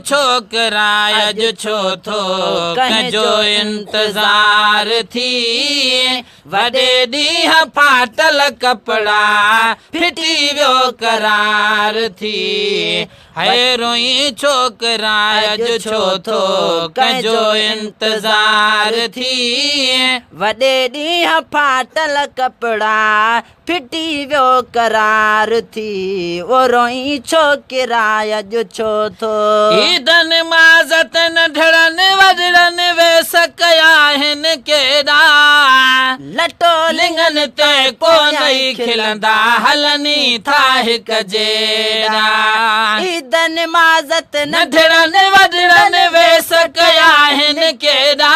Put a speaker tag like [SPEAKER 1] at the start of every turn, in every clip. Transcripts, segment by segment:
[SPEAKER 1] ڇوڪرا اڄ ڇو ٿو ڪنهن جو انتظار ٿي، وڏي ڏينهن ڦاٽل ڪپڙا ڦٽي ويو قرار ٿي. هي روئي ڇوڪرا اڄ ڇو ٿو ڪنهن جو انتظار ٿي،
[SPEAKER 2] وڏي ڏينهن ڦاٽل ڪپڙا ڦٽي ويو قرار ٿي. او روئي ڇوڪرا اڄ ڇو ٿو.
[SPEAKER 1] عيدن معزت ننڍڙن وڏڙن ويس ڪيا آهن ڪيڏا،
[SPEAKER 2] لٽو
[SPEAKER 1] لڱن تي ڪونه ئي کلندا هلني ٿا هڪ جيڏا.
[SPEAKER 2] عيدن معزت
[SPEAKER 1] ننڍڙن وڏڙن ويس ڪيا آهن ڪيڏا،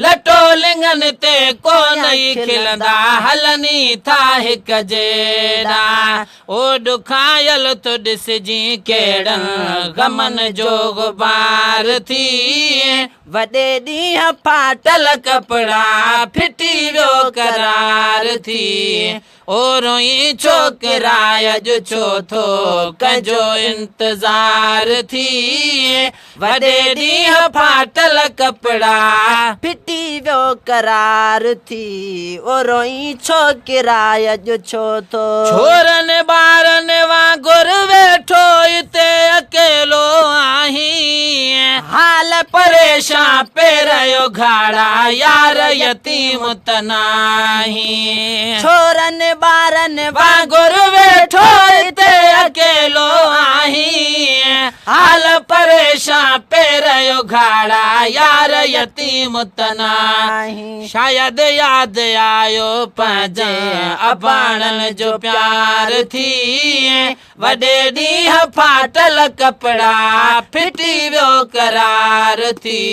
[SPEAKER 1] لٽو لڱن تي ڪونه ئي کلندا هلني ٿا هڪ جيڏا. او ڏکايل ٿو ڏسجي ڪهڙن غمن جو غبار ٿي،
[SPEAKER 2] وڏي ڏينهن ڦاٽل
[SPEAKER 1] ٽل ڪپڙا ڦٽي ويو قرار ٿي. او روئي ڇوڪرا اڄ ڇو ٿو ڪنهن جو انتظار ٿي، وڏي ڏينهن ڦاٽل ڪپڙا
[SPEAKER 2] ڦٽي ويو قرار ٿي. او روئي ڇوڪرا اڄ ڇو ٿو.
[SPEAKER 1] ڇورن ٻارن وانگر ويٺو هتي اڪيلو آهين،
[SPEAKER 2] حال
[SPEAKER 1] پريشان پير اگهاڙا يار يتيم ته ناهين.
[SPEAKER 2] ڇورن ٻارن
[SPEAKER 1] وانگر ويٺو هتي اڪيلو آهين، حال پريشان پير اگهاڙا يار يتيم ته ناهين. شايد ياد آيو پنهنجي اباڻن جو پيار ٿي، وڏي ڏينهن ڦاٽل ڪپڙا ڦٽي ويو قرار ٿي.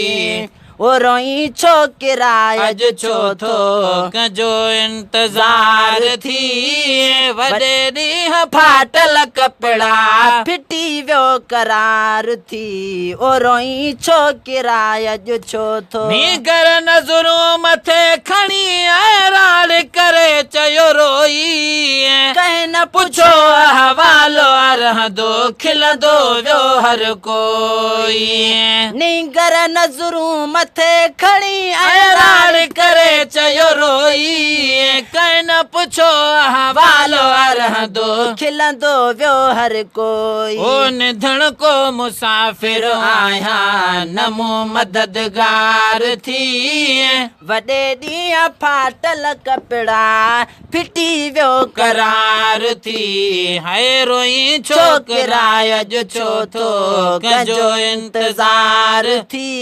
[SPEAKER 2] او روئي ڇوڪرا
[SPEAKER 1] اڄ ڇو ٿو ڪنهن جو انتظار ٿي، وڏي ڏينهن ڦاٽل ڪپڙا
[SPEAKER 2] ڦٽي ويو قرار ٿي. او روئي ڇوڪرا اڄ ڇو ٿو.
[SPEAKER 1] نينگر نظرون مٿي کڻي ۽ راڙ ڪري چيو روئي،
[SPEAKER 2] ڪنهن نه
[SPEAKER 1] پڇو احوال رهندو کلندو ويو هر ڪوئي.
[SPEAKER 2] نينگر نظرون مٿي کڻي
[SPEAKER 1] ۽ راڙ ڪري چيو روئي، ڪنهن نه پڇو احوال رهندو
[SPEAKER 2] کلندو ويو هر ڪوئي.
[SPEAKER 1] او نڌڻ ڪو مسافر آهيان نه مون مددگار ٿي،
[SPEAKER 2] وڏي ڏينهن ڦاٽل ڪپڙا ڦٽي ويو
[SPEAKER 1] قرار ٿي. هي روئي ڇوڪرا اڄ ڇو ٿو ڪنهن جو انتظار
[SPEAKER 2] ٿي،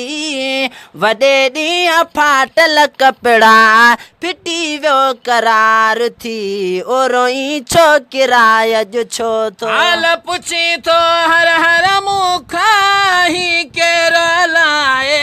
[SPEAKER 2] وڏي ڏينهن ڦاٽل ڪپڙا ڦٽي ويو قرار ٿي. او روئي ڇوڪرا اڄ ڇو ٿو.
[SPEAKER 1] حال پڇي ٿو هر هر مون کان هي ڪير الائي،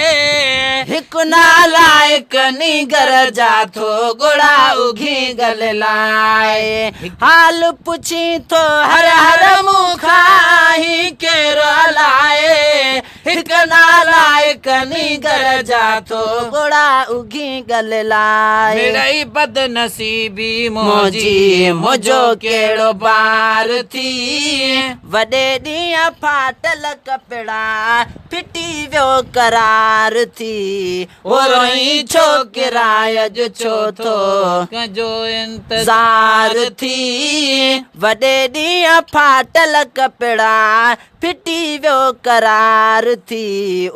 [SPEAKER 2] هڪ
[SPEAKER 1] نالائق نينگر جا ٿو ڳوڙها اگهي گل لائي.
[SPEAKER 2] حال پڇي ٿو
[SPEAKER 1] هر هر مون کان هي ڪير الائي، هڪ نالائق نينگر جا ٿو
[SPEAKER 2] ڳوڙها اگهي گل لائي.
[SPEAKER 1] مڙئي بدنصيبي منهنجي منهنجو ڪهڙو بار ٿي،
[SPEAKER 2] وڏي ڏينهن ڦاٽل ڪپڙا ڦٽي ويو قرار ٿي.
[SPEAKER 1] او روئي ڇوڪرا اڄ ڇو ٿو ڪنهن جو انتظار ٿي،
[SPEAKER 2] وڏي ڏينهن ڦاٽل ڪپڙا ڦٽي ويو قرار ٿي.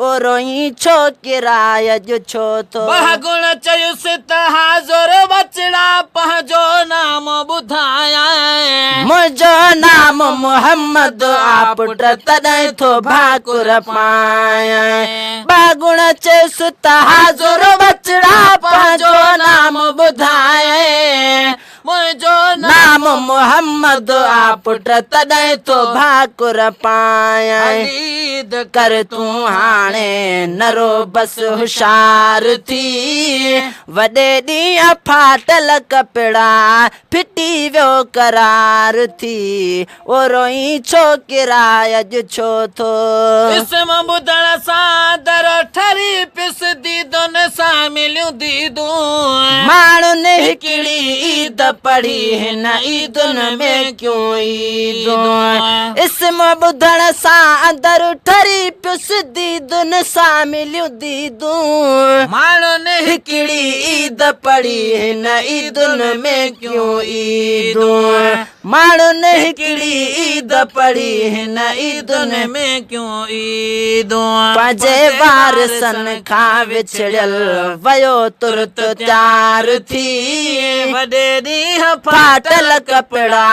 [SPEAKER 2] او روئي ڇوڪرا اڄ ڇو ٿو.
[SPEAKER 1] بهگڻ چيس ته حاضر بچڙا پنهنجو نام ٻڌايان،
[SPEAKER 2] منهنجو نام محمد آ پٽ تڏهن ٿو ڀاڪر پايان. ٻه چيس ته حاضر بچڙا پنهنجو نام ٻڌايان،
[SPEAKER 1] منهنجو
[SPEAKER 2] نام मोहम्मद आ पुट तॾहिं थो भाकुर पायां।
[SPEAKER 1] ईद
[SPEAKER 2] कर तूं हाणे न रो बसि होशियार थी। वॾे ॾींहुं फाटल कपिड़ा फिटी वियो करार थी। ओ रोई छोकिरा अॼु छो थो?
[SPEAKER 1] इस्म ॿुधण सां दर ठरी पिस दीदुन सां मिलियूं दीदूं।
[SPEAKER 2] माण्हुनि हिकिड़ी ईद पढ़ी हिन ईदुनि में क्यों ईदूं? इस्म ॿुधण सां अंदरि ठरी पियुसि दीदुनि सां मिलियूं दीदूं।
[SPEAKER 1] माण्हुनि
[SPEAKER 2] हिकिड़ी ईद पढ़ी हिन ईदुनि में क्यों ईदूं? माण्हुनि हिकिड़ी ईद पढ़ी हिन ईदुनि
[SPEAKER 1] में क्यों ईदूं?
[SPEAKER 2] पंहिंजे वारिसनि खां विछड़ियल वियो तुरत तयार थी।
[SPEAKER 1] वॾे ॾींहुं
[SPEAKER 2] फाटल कपिड़ा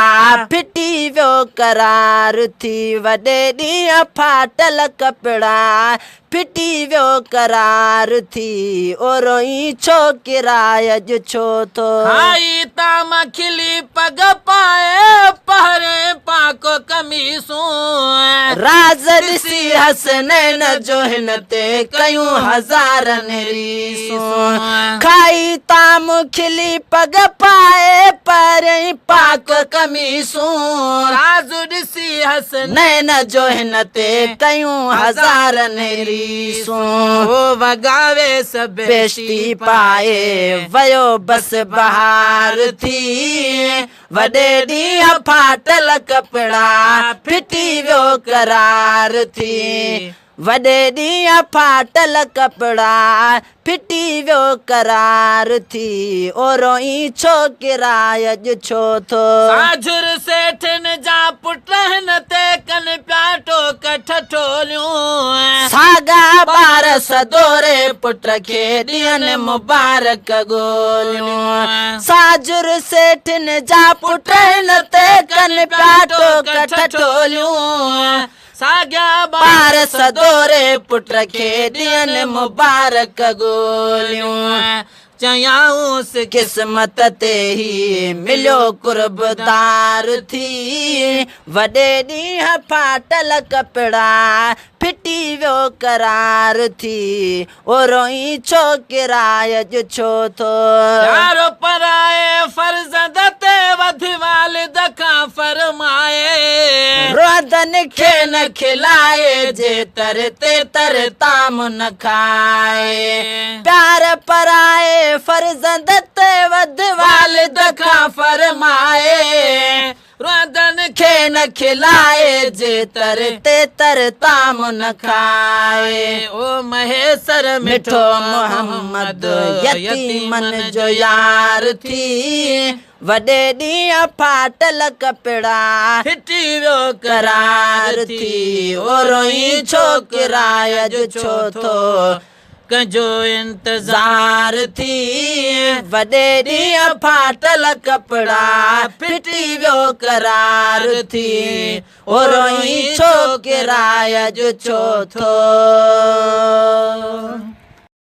[SPEAKER 2] फिटी वियो करार थी। वॾे ॾींहुं फाटल कपिड़ा फिटी वियो करार थी। ओ रोई छोकिरा अॼु छो थो?
[SPEAKER 1] खाई ताम खिली पग पाए पहरे पाको कमीसूं।
[SPEAKER 2] राज़ ॾिसी हसनैन जो हिन ते कयूं हज़ारनि रीसूं। खाई ताम खिली पग पाए पहरे पाक कमीसूं।
[SPEAKER 1] राज़ ॾिसी
[SPEAKER 2] हसनैन जो हिन ते कयूं हज़ारनि रीसूं।
[SPEAKER 1] ओ वगावे सभु
[SPEAKER 2] बेश्ती पाए वियो बस बहार थी। वॾे ॾींहुं फाटल कपिड़ा फिटी वियो करार थी। वॾे ॾींहुं फाटल कपिड़ा फिटी वियो करार थी। ओ रोई छोकिरा अॼु छो थो?
[SPEAKER 1] साझुर सेठनि जा पुट हिन ते कन पिया टोक ठठोलियूं।
[SPEAKER 2] साॻा ॿार सदोरे पुट खे ॾियनि मुबारक ॻोलियूं। साझुर सेठनि जा पुट हिन ते कन पिया टोक ठठोलियूं।
[SPEAKER 1] साॻिया
[SPEAKER 2] ॿार सदोरे पुट खे ॾियनि मुबारक ॻोलियूं।
[SPEAKER 1] चयाऊंसि
[SPEAKER 2] क़िस्मत ते ही मिलियो कुर्बदार थी। वॾे ॾींहुं फाटल कपिड़ा फिटी वियो करार थी। ओ रोई छोकिरा अॼु छो थो?
[SPEAKER 1] प्यारो पराए फर्ज़ंद ते वधि वालिद खां फरमाए।
[SPEAKER 2] रोदन खे न खिलाए जे तर ते तर ताम न खाए। प्यार पराए फर्ज़ंद ते वधि वालिद खां फरमाए।
[SPEAKER 1] रोदन
[SPEAKER 2] खे न खिलाए जे तर ते तर ताम न खाए।
[SPEAKER 1] ओ महेसर
[SPEAKER 2] मिठो मोहम्मद यतीमन जो यार थी। वॾे ॾींहुं फाटल कपिड़ा
[SPEAKER 1] फिटी वियो
[SPEAKER 2] करार थी। ओ रोई छोकिरा अॼु छो थो?
[SPEAKER 1] कंहिंजो
[SPEAKER 2] इंतज़ार थी। वॾे ॾींहुं फाटल कपिड़ा फिटी वियो करार थी। ओ रोई छोकिरा अॼु छो थो?